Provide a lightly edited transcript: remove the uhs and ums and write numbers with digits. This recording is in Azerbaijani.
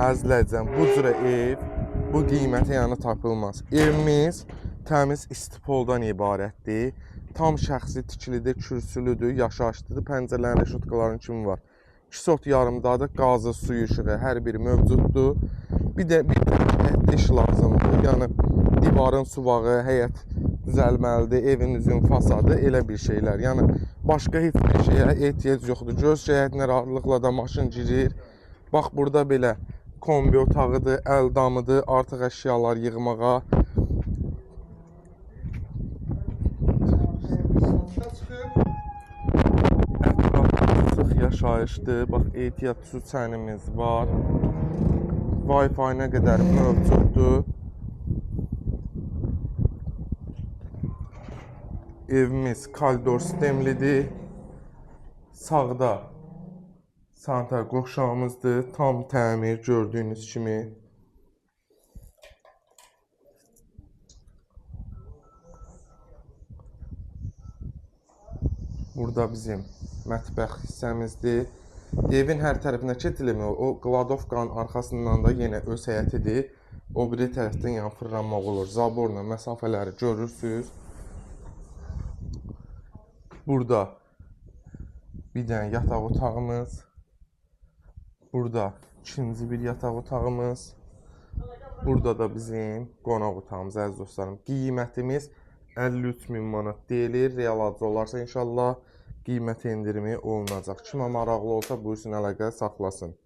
Əzizləyicəm, bu cürə ev bu qiymətə yəni tapılmaz. Evimiz təmiz istipoldan ibarətdir. Tam şəxsi tikilidir, kürsülüdür, yaşayışlıdır. Pəncərələrin, reşotkaların kimi var. 2 sot yarımdadır, qazı, suyu, işığı hər biri mövcuddur. Bir də bir həyətdə iş lazımdır. Yəni divarın suvağı, həyət düzəlməlidir, evin üzün fasadı, elə bir şeylər. Yəni başqa heç bir şeyə ehtiyac yoxdur. Göz həyətinə rahatlıqla da maşın girir. Bax burada belə kombi otağıdır, əl damıdır, artıq əşyalar yığmağa. Ətrafda sıx yaşayışdır. Bax ehtiyat su çənimiz var. Wi-Fi-nə qədər mövcuddur. Evimiz koridor sistemlidir. Sağda sanitar qovşağımızdır. Tam təmir gördüyünüz kimi. Burada bizim mətbəx hissəmizdir. Evin hər tərəfinə keçilir. O qladovkanın arxasından da yenə öz həyətidir. O biri tərəfdən yəni fırlanmaq olur. Zaborla məsafələri görürsüz. Burada bir dənə yataq otağımız. Burada ikinci bir yataq otağımız. Burada da bizim qonaq otağımız, əziz dostlarım. Qiymətimiz 53 min manat deyilir. Real alıcı olarsa inşallah qiymət endirimi olunacaq. Kimə maraqlı olsa buyursun əlaqə saxlasın.